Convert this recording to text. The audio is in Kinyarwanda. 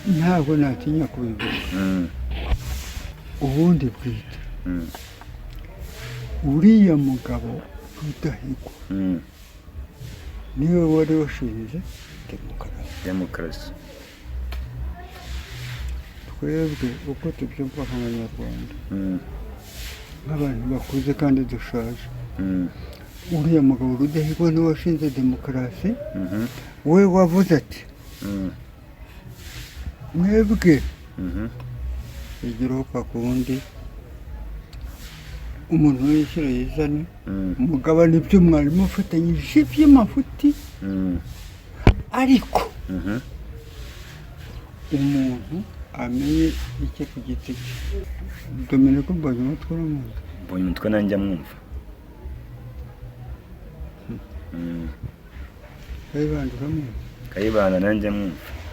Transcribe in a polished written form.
Ntabwo natinya kubivuga. Ubundi bwite, uriya mugabo Rudahigwa niwe wari washinze demokarasi. Demokarasi. Twebwe uko tubyumva nk'Abanyarwanda, nk'abantu bakuze kandi dushaje, uriya mugabo Rudahigwa niwe washinze demokarasi. We wavuze ati: "Mwebwe igiraho kwa kundi umuntu wishyira yizane, mugabane ibyo mwari mufatanyije by'amafuti, ariko umuntu amenye icye ku giti cye." Dominiko Mbonyumutwa uramuzi? Mbonye umutwe nanjye amwumva. Kayibanda uramuzi? Kayibanda nanjye amwumva.